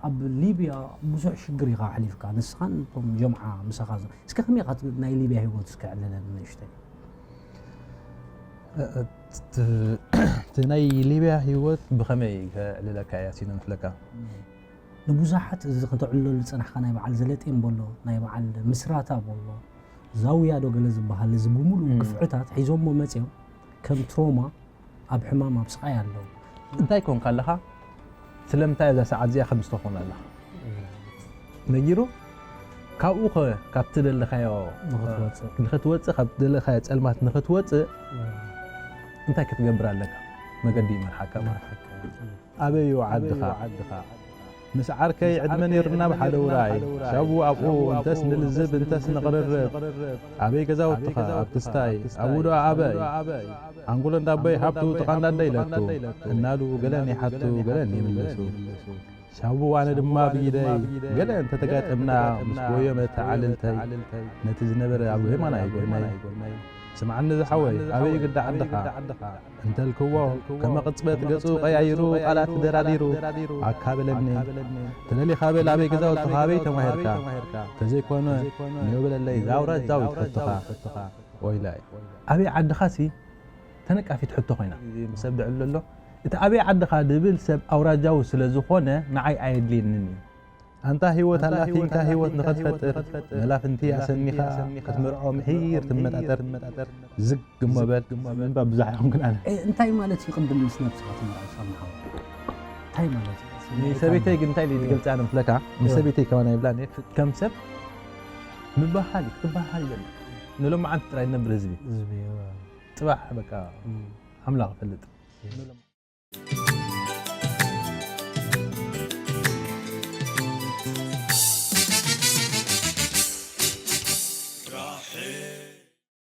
ኣብ ሊብያ ብዙሕ ሽግር ኢኻ ኣሕሊፍካ፣ ንስኻን እቶም ጀምዓ ምሳኻ ዞ-፣ እስከ ከመይ ኢኻ እቲ ናይ ሊብያ ህይወት እስከ ዕለለኒ ንእሽተይ? እቲ ናይ ሊብያ ህይወት ብኸመይ ከዕልለካ እያ ሲኖ መስለካ? ንብዙሓት እዚ ከተዕልለሉ ዝጸናሕካ ናይ በዓል ዘለጤን በሎ፣ ናይ በዓል ምስራታ በሎ፣ ዛውያ ዶ ገለ ዝበሃል፣ እዚ ብምሉእ እም። ግፍዕታት ሒዞሞ መጺኦም ከም ትሮማ ኣብ ሕማም ኣብ ስቓይ ኣለዉ። እንታይ ኮንካ ኣለኻ? ስለምንታይ እዛ ሰዓት እዚኣ ከም ዝተኾነ ኣለኻ? ነጊሩ ካብኡ ኸ ካብቲ ደለኻዮ ንኽትወጽእ። ንኽትወጽእ ካብ ደለኻዮ ጸልማት ንኽትወጽእ እንታይ ክትገብር ኣለካ? መገዲ ይመርሓካ ማለት እዩ። ኣበዩ ዓድኻ? ምስ ዓርከይ ዕድመ ነይርና ብሓደ ውራይ ሻቡ ኣብኡ እንተስ ንልዝብ እንተስ ንቕርርብ ኣበይ ገዛውትኻ ኣብ ክስታይ ኣብኡ ዶ ኣበይ? ኣንጎሎ እንዳቦይ ሃብቱ ጥቓ እንዳደ ኢለቱ እናሉ ገለን ይሓቱ ገለን ይምልሱ። ሻቡ ኣነ ድማ ብኢደይ ገለ እንተተጋጠምና ምስ ጎዮ መተዓልልተይ ነቲ ዝነበረ ኣብ የማናይ ጎነይ ስምዓኒ ዝሓወይ ኣበይ ግዳ ዓድኻ? እንተልክዎ ከመ ቅጽበት ገጹ ቀያይሩ ቃላት ደራሪሩ ኣካ በለኒ። ተደሊኻ በል ኣበይ ገዛውትኻ ኣበይ ተማሂርካ? ተዘይኮነ ንዮ በለለይ እዛ ኣውራጃዊት ሕቶኻ። ወይላይ ኣበይ ዓድኻሲ ተነቃፊት ሕቶ ኮይና። ሰብ ድዕል ኣሎ እቲ ኣበይ ዓድኻ ድብል ሰብ ኣውራጃዊ ስለ ዝኾነ ንዓይ ኣየድልየንን እዩ። ኣንታ ህይወት ኣላፊንካ ህይወት ንኸትፈጥር መላፍንቲ ኣሰኒኻ ክትምርዖ ምሒር ትመጣጠር ዝግ እሞ በል ምንባብ ብዙሕ ኣይኮንኩን ኣነ። እ፣ እንታይ ማለት እዩ ቅድም ምስ ነብስኻ ትምርዖ ሳምሓው? እንታይ ማለት እዩ? ንሰበይተይ ግን እንታይ ኢለ ትገልጻ ነፍለካ ንሰበይተይ ከማን ኣይብላን እየ። ከም ሰብ ምበሃል ክትበሃል ይበል ንሎማዓንቲ ጥራይ ነብር ህዝቢ ህዝቢ፣ እ፣ ጽባሕ በቃ እም። ኣምላኽ ይፈልጥ።